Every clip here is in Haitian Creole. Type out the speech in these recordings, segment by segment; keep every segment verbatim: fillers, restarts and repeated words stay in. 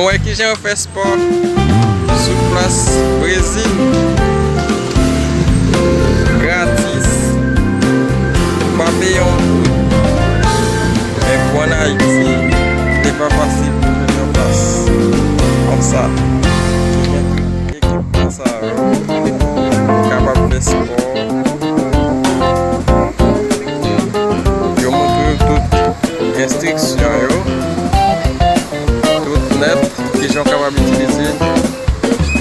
Wè kijan yo fè spò sou plas Brezil. Gratis. Pa peye yon goud. Men pou ann Ayiti, li pa fasil pou jwenn yon plas konsa. Ekipman sa yo kapab fè spò. Yo montre w tout enstriksyon yo, tout nèt, kijan w kapab itilize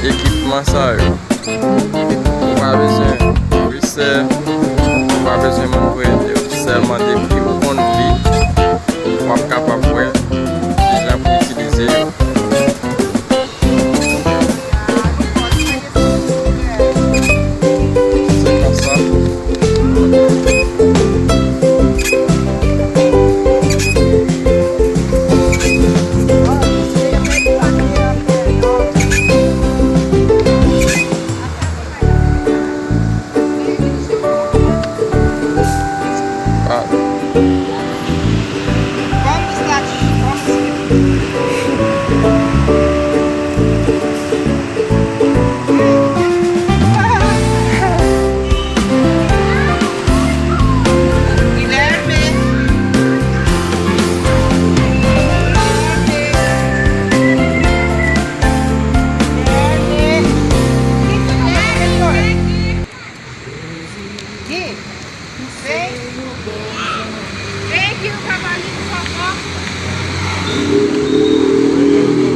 ekipman sa yo. Ou pa bezwen pwofesè, ou pa bezwen moun pou ede w. Sèlman depi w konn li, w ap kapab wè kijan pou itilize yo. Se konsa. Ah.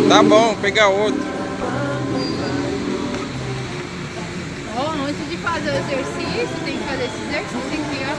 Tá bom, pega outro. Ó, antes de fazer o exercício, tem que fazer esse exercício aqui, ó.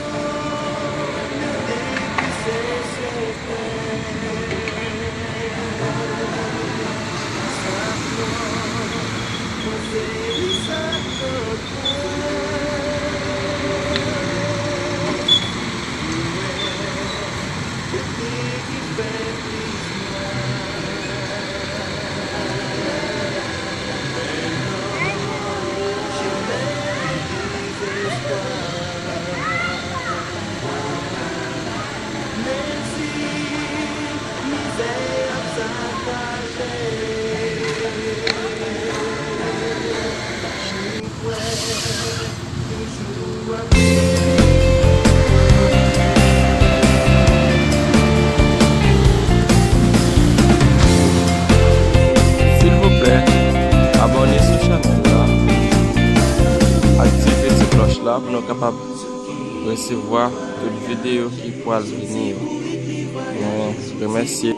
Silvouplè, abòne sou chanèl la, aktive ti klòch la pou nou kapab resevwa tout videyo ki pral vini yo. Nou remèsye.